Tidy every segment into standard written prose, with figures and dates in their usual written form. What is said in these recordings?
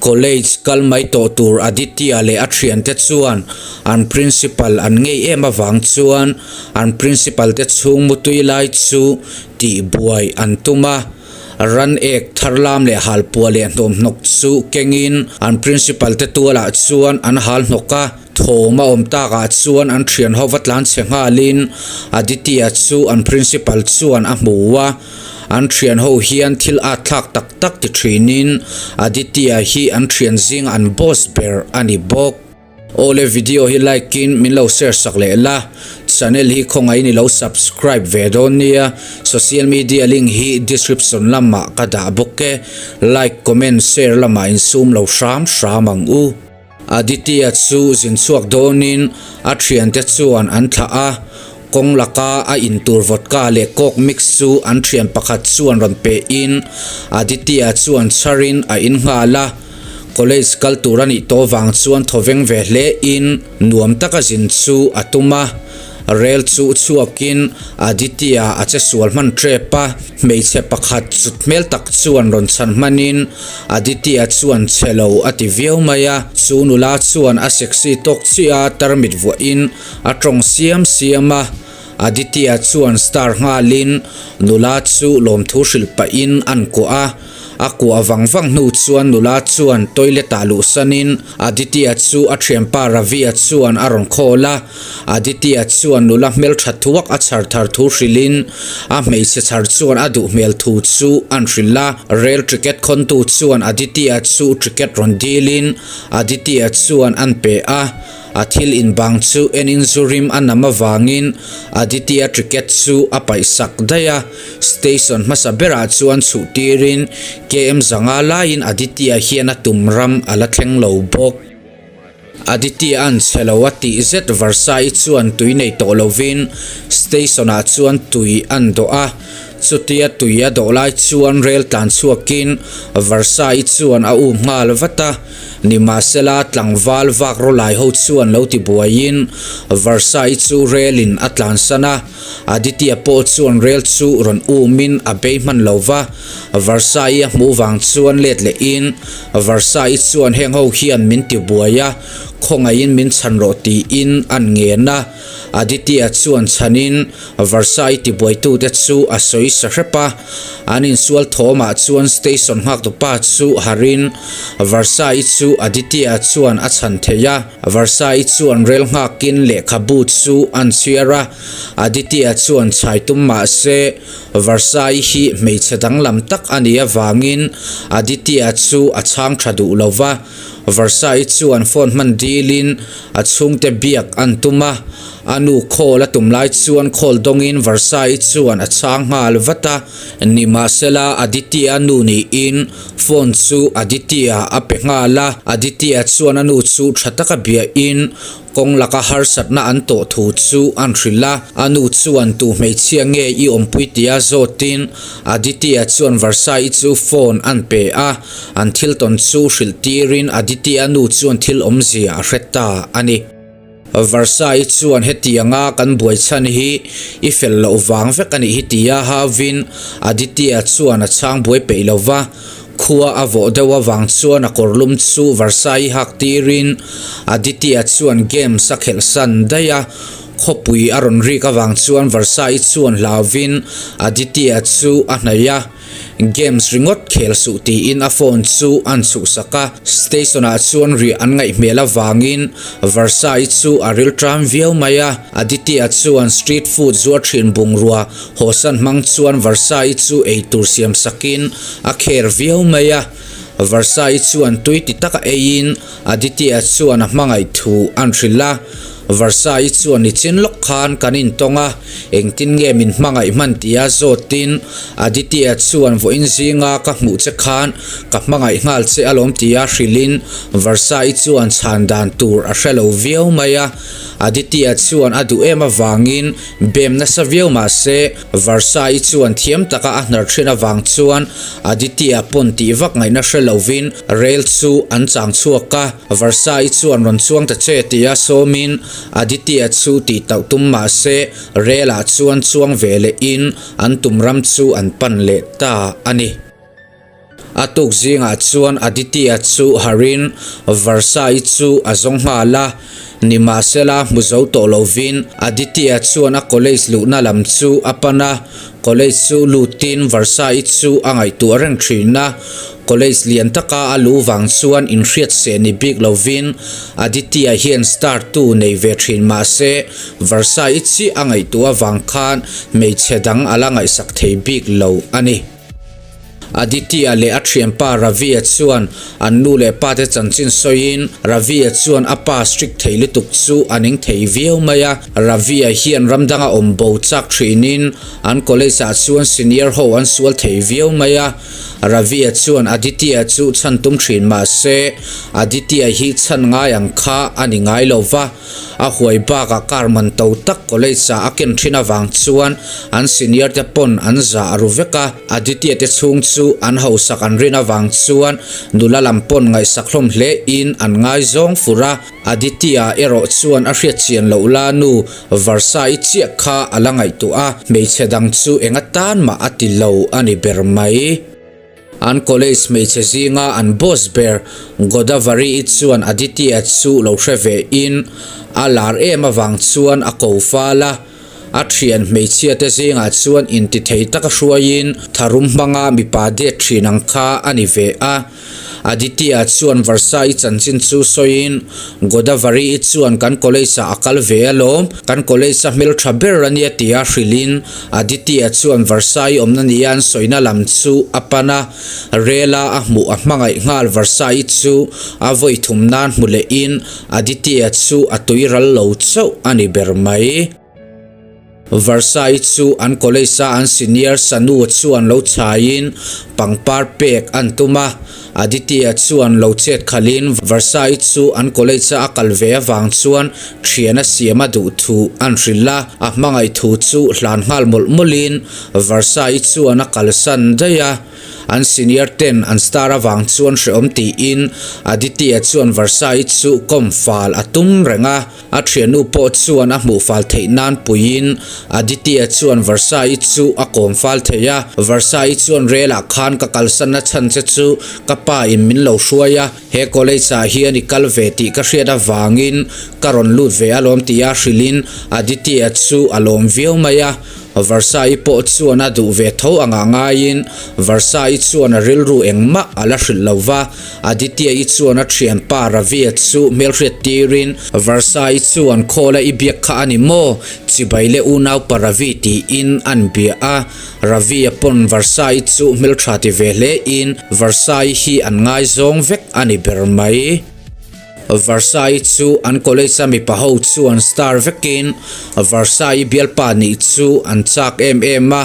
College kal mai tawh tur Aditya leh a thiante chuan an principal an ngei em avang chuan an principal te chhung mutui lai chu tihbuai an tum a. Ran ek thar lam leh halpuah leh hnawmhnawk chu kengin an principal te tualah chuan an hal hnawk a. Thawm a awm takah chuan an thian ho va tlan chhe nghalin Aditya chu an principal chuan a hmu a. An thian ho hian thil at thlak tak tak ti thinin Aditya hi an thian zinga an boss ber a ni bawk. Awle video hi like in min lo share sak leh la, channel hi khawngaih in i lo subscribe ve dawn nia, social media link hi description lamah ka dah bawk e, like comment share lamah insum lo hram hram ang u. Aditya chu zin chhuak dawnin a thiante chuan an thlah a, kawng laka a intur vodka leh coke mix chu an thian pakhat chuan rawn pehin Aditya chuan chharin a in nghal a. College kal tur a nih tawh vang chuan thawveng ve hlein nuam taka zin chu a tum a. Rel chu chhuakin Aditya a che sual hman tep a, hmeichhe pakhat chut hmel tak chuan rawn chhan hmanin Aditya chuan chhe lo a ti viau mai a, chu nula chuan a sexy tawk chiah a tarmit vuahin a tawng siam siam a, Aditya chuan star nghalin nula chu lawmthu hrilh pahin an kuah a. A kuah vang vang hnu chuan nula chuan toilet ah luhsanin Aditya chu a thianpa Ravi-a chuan a rawn call a. Aditya chuan nula hmeltha thuak a chhar thar thu hrilhin a hmeichhe chhar chuan a duh hmel thu chu an hrilh a. Rail ticket khawntu chuan Aditya chu ticket rawn dilin Aditya chuan an pe a. A thil inbang chu enin zu rim a nam avangin Aditya ticket chu a paih sak daih a, station hmasa berah chuan chhuh tirin KM zanga laiin Aditya hian a tum ram a la thleng lo bawk. Aditya an chhe lo a tih zet Varsai chuan tui nei tawh lovin station ah chuan tui an dawh a, chutia tui a dawh lai chuan rel tlan chhuakin Varsai chuan a um nghal vat a. Nimahsela, tlangval vak rawlai ho chuan lo ti buaiin Versailles chu relin a tlansan a, Aditya pawh chuan rel chu rawn umin a bei hman lo va, Versailles a hmuh vang chuan let lehin Versailles chuan heng ho hian min ti buai a, khawngaihin min chhan rawh tiin an ngen a, Aditya chuan chhanin Versailles tibuaitute chu a sawi sa hrep a, an insual thawmah chuan station nghaktupa chu harin Versailles chu Aditya chuan a chhan thei a, Versailles chuan rel nghakin lehkhabu chu an chhiar a, Aditya chuan chhai tum mah se Versailles hi hmeichhe danglam tak a nih avangin Aditya chu a chhang tha duh lo va, Versailles chuan phone hman dilin a chhungte biak an tum a, a nu call a tum lai chuan call dawngin Versailles chuan a chhang nghal vat a, nimahsela Aditya nu niin phone chu Aditya a pe nghal a, Aditya chuan a nu chu tha taka biahin kawng laka harsatna an tawh thu chu an hrilh a, a nu chuan tu hmeichhia nge i awmpui tia zawtin Aditya chuan Versailles chu phone an pe a. An thil tawn chu hrilh tirin Aditya nu chuan thil awmzia a hre ta a ni. Varsai chuan hetianga kan buai chhan hi i fel loh vang vek a nih hi tia hauvin Aditya chuan a chhang buai peih lo va, khua a vawh deuh avang chuan a kawrlum chu Varsai hak tirin Aditya chuan games a khelh san daih a, khawpui a rawn rik avang chuan Varsai chuan hlauvin Aditya chu a hnaih a. Games ringawt khel suh tiin a phone chu an chhuhsak a, station ah chuan riah an ngaih hmel avangin Varsha-i chu a ril ṭam viau mai a, Aditya chuan street food zuar ṭhin bungrua hawsan hmang chuan Varsha-i chu eitur siam sakin a kher viau mai a, Varsha-i chuan tui ti taka eiin Aditya chuan a hmangaih thu an hrilh a, Varsha-i chuan nichin lawk khan kan intawng a, engtin nge min hmangaih hman tia zawtin Aditya chuan vawiin zinga ka hmuh che khan ka hmangaih nghal che alawm tia hrilhin Varsha-i chuan chhan dan tur a hre lo viau mai a, Aditya chuan a duh em avangin bem nasa viau mah se Varsha-i chuan thiam taka a hnar thin avang chuan Aditya pawn tih vak ngaihna hre lovin rel chu an chang chhuak a, Varsha-i chuan rawn chuang ta che tia sawmin Aditya chu tih tauh tum mah se rel-ah chuan chuang ve lehin an tum ram chu an pan leh ta a ni. A tuk zingah chuan Aditya chu harhin Varsha-i chu a zawng nghal a, nimahsela hmu zo tawh lovin Aditya chuan a college luhna lam chu a pan a, college chu lutin Varsha-i chu a ngaihtuah reng thin a, college lian taka a luh vang chuan inhriat seh ni bik lovin Aditya hian star tu nei ve thin mahse Varsha-i chiah a ngaihtuah avang khan hmeichhe dang a la ngaihsak thei bik lo a ni. Aditya leh a thianpa Ravi-a chuan an nu leh pate chanchin sawiin Ravi-a chuan a pa strict thei lutuk chu a ning thei viau mai a. Ravi-a hian ram danga awm bo chak thinin an college ah chuan senior ho an sual thei viau mai a. Ravi-a chuan Aditya chu chhan tum thin mah se Aditya hi chhan ngai ang kha a ni ngai lo va. A huai bakah car man to tak college ah a ken thin avang chuan an senior te pawn an zah a ru vek a, Aditya te chhung chu an hausak an rin avang chuan nula lam pawn ngaihsak hlawm hle in an ngaizawng fur a, Aditya erawh chuan a hriat chian loh la nu Varsha-i chiah kha a la ngaihtuah a, hmeichhe dang chu eng atan mah a ti lo a ni ber mai. An college hmeichhe zinga an boss ber Godavari-i chuan Aditya chu lo hre ve in a lar em avang chuan a ko fal a. A thian hmeichhia te zingah chuan intithei taka hruaiin tharum hmanga mipa det thin ang kha a ni ve a. Aditya chuan Varsha-i chanchin chu sawiin Godavari-i chuan kan college-ah a kal ve alawm, kan college-a hmeltha ber a nia tia hrilhin Aditya chuan Varsha-i awmna nia an sawina lam chu a pan a, rela a hmuh a hmangaih nghal Varsha-i chu a vawi thum nan hmu lehin Aditya chu a tui ral lo chauh a ni ber mai. Varsha-i chu an college-a an senior Sanu chuan lo chhaiin pangpar pek an tum a, Aditya chuan lo chet khalhin Varsha-i chu an college-a a kal ve avang chuan thian a siam a duh thu an hrilh a, a hmangaih thu chu hlan nghal mawlh mawlhin Varsha-i chuan a kalsan daih a. An senior ten an star avang chuan hrehawm tiin Aditya chuan Varsha-i chu kawm fal a tum reng a. A thiannu pawh chuan a hmuh fal theih nan puiin Aditya chuan Varsha-i chu a kawm fal thei a. Varsha-i chuan relah khan ka kalsanna chhan che chu ka pa in min lo hruai a, he college ah hian i kal ve tih ka hriat avangin ka rawn lut ve alawm tia hrilhin Aditya chu a lawm viau mai a. Varsha-i pawh chuan a duh ve tho angah ngaiin Varsha-i chuan a rilru engmah a la hrilh lo va. Aditya-i chuan a thianpa Ravi-a chu hmelhriat tirin Varsha-i chuan Khawla i biak kha a ni maw? Chibai leh unaupa Ravi tiin an bia a. Ravi-a pawn Varsha-i chu hmeltha ti ve hlein Varsha-i hi an ngaizawng vek a ni ber mai. Varsha-i chu an college-a mipa ho chu an star vekin Varsha-i bialpa nih chu an chak em em a.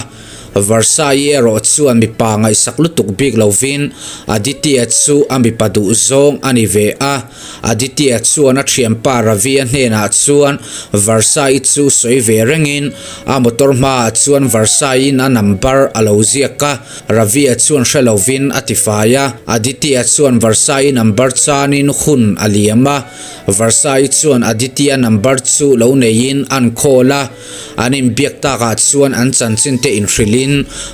Varsha-i erawh chuan mipa ngaihsak lutuk bik lovin Aditya chu a mipa duh zawng a ni ve a. Aditya chuan a thianpa Ravi-a hnenah chuan Varsha-i chu sawi ve rengin a motor hmaah chuan Varsha-in a number a lo ziak a, Ravi-a chuan hre lovin a tifai a. Aditya chuan Varsha-i number chanin hun a liam a. Varsha-i chuan Aditya number chu lo neiin an call a. An inbiak takah chuan an chanchin te inhrilhin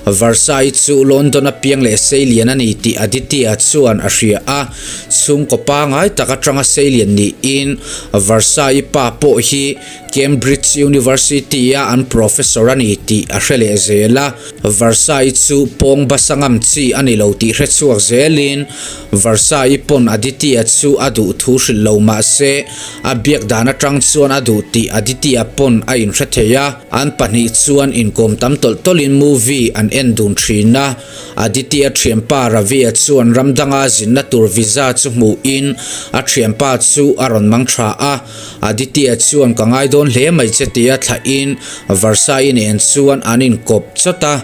Varsha-i chu London-a piang leh seilian a ni tih Aditya chuan a hria a. Chhungkaw pangai tak atanga seilian niin Varsha-i pa pawh hi Cambridge University-a an professor a ni tih a hre leh zel a. Varsha-i chu pawng basa ngam chi a ni lo tih hre chhuak zelin Varsha-i pawn Aditya chu a duh thu hrilh lo mah se a biak dan atang chuan a duh tih Aditya pawn a inhre thei a. An pahnih chuan inkawm tam tawlh tawlhin movie an en dun thin a. Aditya thianpa Ravi-a chuan ram danga zinna tur visa chu hmuhin a thianpa chu a rawn mang tha a. Aditya chuan ka ngai dawn hle mai che tia thlahin Varsha-i nen chuan an inkawp chawt a.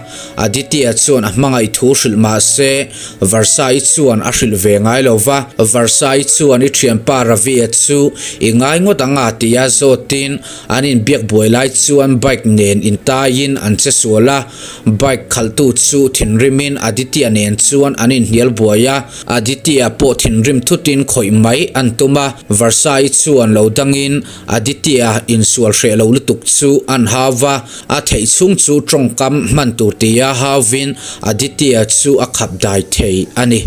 Aditya chuan a hmangaih thu hrilh mah se Varsha-i chuan a hrilh ve ngai lo va. Varsha-i chuan i thianpa Ravi-a chu i ngai ngawt ang a tia zawtin an inbiak buai lai chuan bike nen intaiin an che sual a. Bike khalhtu chu thinrimin Aditya nen chuan an inhnial buai a. Aditya pawh thinrim thutin khawih mai an tum a, Varsha-i chuan lo dangin Aditya in insual hreh lo lutuk chu an hau va, a theih chhung chu tawngkam hman tur tia hauvin Aditya chu a khap dai thei a ni.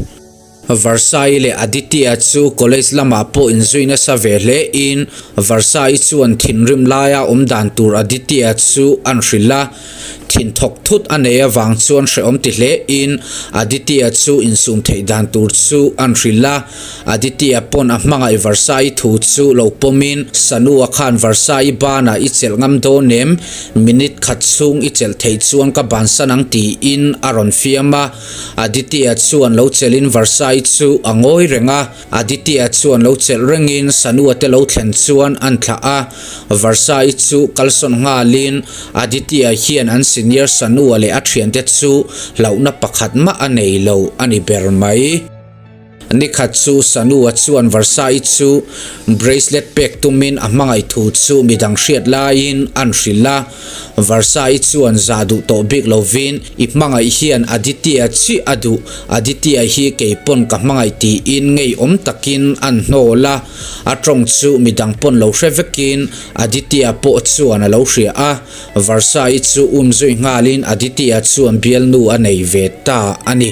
Varsai leh Aditya chu college lamah pawh inzui nasa ve hle in Varsai chuan thinrim laia awm dan tur Aditya chu an hrilh a, thin thawk thut a nei avang chuan hrehawm ti hle in Aditya chu insum theih dan tur chu an hrilh a, Aditya pawn a hmangaih Varsai thu chu lo pawm in Sanua khan Varsai banah i chelh ngam dawn em? Minute khat chhung i chelh theih chuan ka bansan ang tiin a rawn fiam a. Aditya chuan lo chelhin Varsai chu a ngawi reng a, Aditya chuan lo chelh rengin Sanua te lo thlen chuan an thlah a, Varsai chu kalsawn nghalin Aditya hian an senior Sanua leh a thiante chu hlauhna pakhat mah a nei lo a ni ber mai. Nikhat chu Sanua chuan Varsai chu bracelet pek tumin a hmangaih thu chu midang hriat laiin an hrilh a. Varsai chuan zah duh tawh bik lovin, I hmangaih hian Aditya chiah a duh, Aditya hi kei pawn ka hmangaih tiin ngeiawm takin an hnawl a. A tawng chu midang pawn lo hre vekin Aditya pawh chuan a lo hria a. Varsai chu umzui nghalin Aditya chuan bialnu a nei ve ta a ni.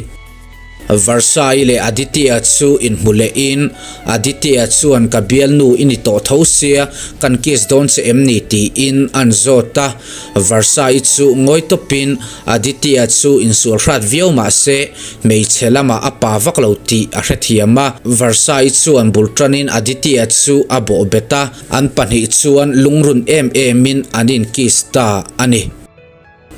Varsai leh Aditya chu inhmu lehin Aditya chuan ka bialnu i ni tawh tho sia, kan kiss dawn che em ni tiin an zawt a. Varsai chu ngawi tawpin Aditya chu insual hrat viau mah se hmeichhe lamah a pa vak lo tih a hrethiam a. Varsai chuan bul tanin Aditya chu a bawh bet a, an pahnih chuan lungrun em emin an inkiss ta a ni.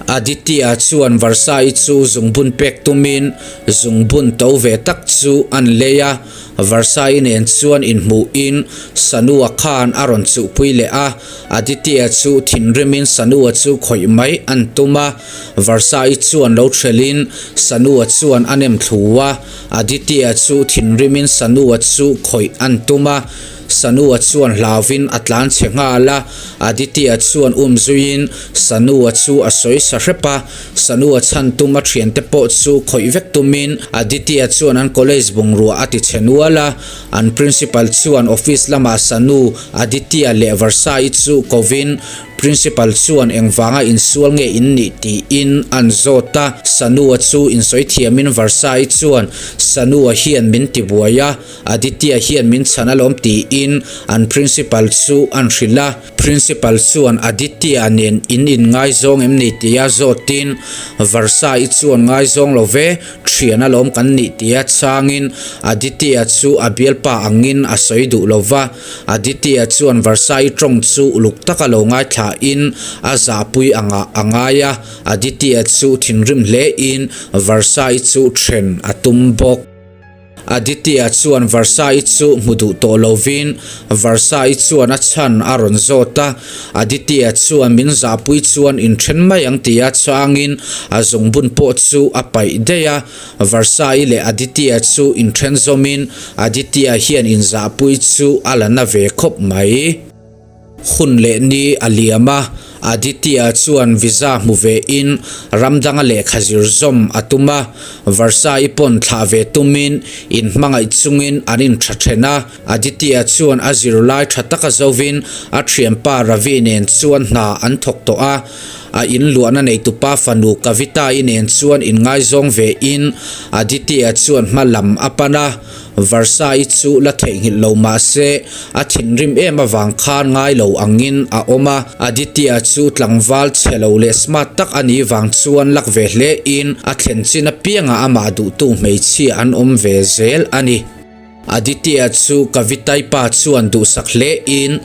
Aditya chuan Varsai chu zungbun pek tumin zungbun to ve tak chu an lei a, Varsai nen chuan inhmuhin Sanua khan a rawn chuhpui leh a, Aditya chu thinrimin Sanua chu khawih mai an tum a, Varsai chuan lo thelhin Sanua chuan a nem thlu a, Aditya chu thinrimin Sanua chu khawih an tum a. Sanua chuan hlauvin a tlan chhe nghal a, Aditya chuan um zuiin Sanua chu a sawi sa hrep a, Sanua chhan tum a thiante pawh chu khawih vek tumin Aditya chuan an college bungrua a ti chhe nual a, an principal chuan office lamah Sanu, Aditya leh Varsai chu kovin Principal chuan engvanga insual nge in nih tiin an zawt a, Sanua chu insawi thiamin Varsai chuan Sanua hian min ti buai a, Aditya hian min chhan alawm tiin an principal chu an hrilh a, principal chuan Aditya nen in inngaizawng em ni tia zawtin Varsha-i chuan ngaizawng lo ve, thian alawm kan nih tia changin Aditya chu a bialpa angin a sawi duh lo va, Aditya chuan Varsha-i tawng chu uluk taka lo ngaithlain a zahpui angah a ngai a, Aditya chu thinrim hlein Varsha-i chu then a tum bawk. Aditya chuan Varsai chu hmu duh tawh lovin Varsai chuan a chhan a rawn zawt a, Aditya chuan min zahpui chuan inthen mai ang tia changin a zungbun pawh chu a paih daih a, Varsai leh Aditya chu inthen zawmin Aditya hian inzahpui chu a la na ve khawp mai. Hun leh ni a liam a, Aditya chuan visa hmu ve in ram danga lehkha zir zawm a tum a, Varsai pawn thlah ve tumin in hmangaih chungin an intha then a, Aditya chuan a zirlai tha taka zovin a thianpa Ravi nen chuan hna an thawk tawh a, a in luahna neitupa fanu Kavita-i nen chuan inngaizawng ve in Aditya chuan hma lam a pan a. Varsai chu la theihnghilh lo mah se, a thinrim em avang khan ngai lo angin a awm a. Aditya chu tlangval chhe lo leh smart tak a nih vang chuan lak ve hle in a thlen chin apiangah amah duhtu hmeichhia an awm ve zel a ni. Aditya chu Kavitai pa chuan duhsak hle in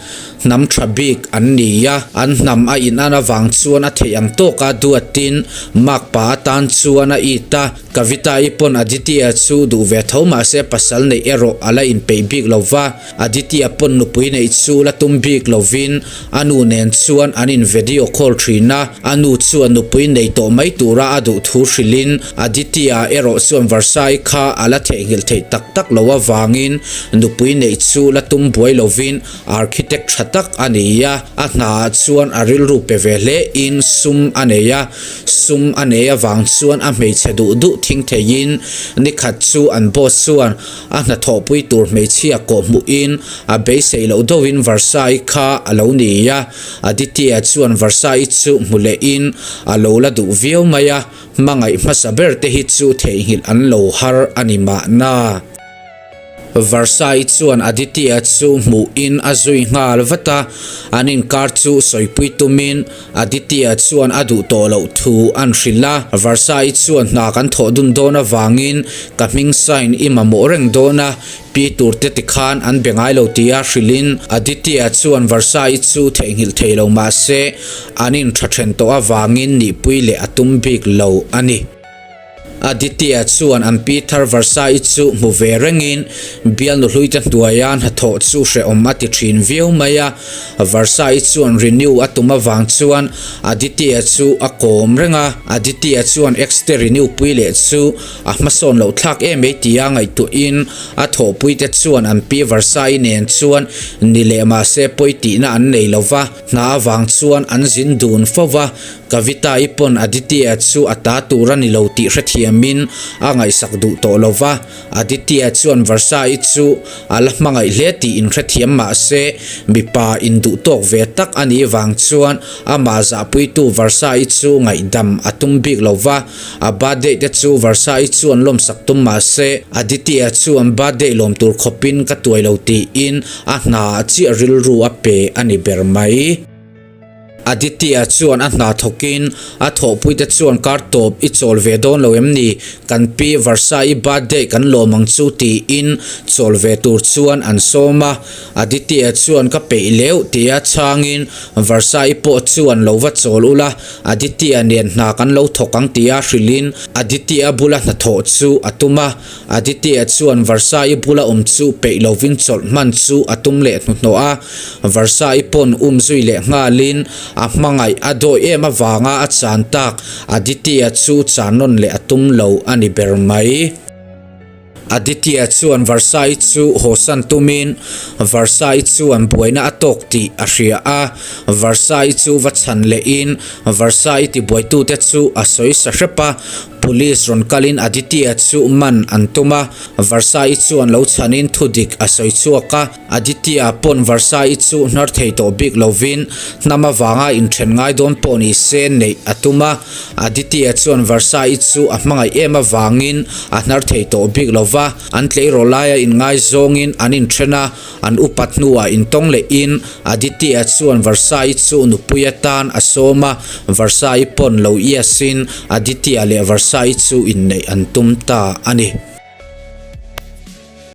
hnam tha bik an ni a, an hnam a inan avang chuan a theih ang tawka duatin makpa atan chuan a it a. Kavita-i pawn Aditya chu duh ve tho mahse pasal neih erawh a la inpeih bik lo va, Aditya pawn nupui neih chu la tum bik lovin a nu nen chuan an in video call thin a, a nu chuan nupui nei tawh mai tura a duh thu hrilhin Aditya erawh chuan Varsai kha a la theihnghilh theih tak tak lo avangin. avangin nupui neih chu la tum buai lovin architect tha tak a ni a, a hnaah chuan a rilru pe ve hle in sum a nei a, sum a nei avang chuan a hmeichhe duh duh thing theiin nikhat chu an boss chuan a hnathawhpui tur hmeichhia kawh hmuhin a beisei loh deuhin Varsai kha a lo ni a, Aditya chuan Varsai chu hmu lehin a lo la duh viau mai a, hmangaih hmasa ber te hi chu theihnghilh an lo har a ni mahna. Varsai chuan Aditya chu hmuhin a zui nghal vat a, an inkar chu sawipui tumin Aditya chuan a duh tawh loh thu an hrilh a. Varsai chuan hna kan thawh dun dawn avangin ka hming sign i mamawh reng dawn a, pi tur te tikhan an be ngai lo tia hrilhin Aditya chuan Varsai chu theihnghilh thei lo mah se an intha then tawh avangin nihpui leh a tum bik lo a ni. Aditya chuan an pi thar Varsai chu hmu ve rengin bialnu hluite hnuaia hnathawh chu hrehawm a ti thin viau mai a. Varsai chuan renew a tum avang chuan Aditya chu a kawm reng a. Aditya chuan ex te renew pui leh chu a hmasawn loh thlak em ei tia ngaihtuahin a thawhpuite chuan an pi Varsai nen chuan ni leh mahse pawi tihna an nei lo va. Hna avang chuan an zin dun fo va, Kavita-i pawn Aditya chu a ta tur a ni lo tih hrethiamin a ngaihsak duh tawh lo va, Aditya chuan Varsha-i chu a la hmangaih hle tih inhrethiam mah se, mipa induh tawk ve tak a nih vang chuan amah zahpuitu Varsha-i chu ngaihdam a tum bik lo va, a birthday te chu Varsha-i chuan lawmsak tum mah se, Aditya chuan birthday lawm tur khawpin ka tuai lo tiin a hna chiah rilru a pe a ni ber mai. Aditya chuan a hna thawkin a thawhpuite chuan kar tawp i chawl ve dawn lo em ni? Kan pi Varsha i birthday kan lawm ang chu tiin chawl ve tur chuan an sawm a. Aditya chuan ka peih leuh tia chhangin Varsha i pawh chuan lo va chawl ula, Aditya nen hna kan lo thawk ang tia hrilhin Aditya bula hnathawh chu a tum a. Aditya chuan Varsha-i bula awm chu peih lovin chawlh hman chu a tum leh hnuhnawh a. Varsha-i pawn um zui leh nghalin a hmangaih a dawi em avanga a chan tak Aditya chu chan nawn leh a tum lo a ni ber mai. Aditya chuan Varsha-i chu hawsan tumin Varsha-i chuan buaina a tawk tih a hria a. Varsha-i chu va chhan lehin Varsha-i tibuaitute chu a sawi sa hrep a. Police rawn kalin Aditya chu man an tum a, Varsai chuan lo chhanin thudik a sawi chhuak a. Aditya pawn Varsai chu hnar thei tawh bik lovin hnam avanga inthen ngai dawn pawh ni se neih a tum a. Aditya chuan Varsai chu a hmangaih em avangin a hnar thei tawh bik lova, an tleirawl laia inngaizawngin an inthen a. An upat hnuah intawng lehin Aditya chuan Varsai chu nupui atan a sawm a, Varsai pawn lo iasin Aditya leh Varsai chu inneih an tum ta a ni.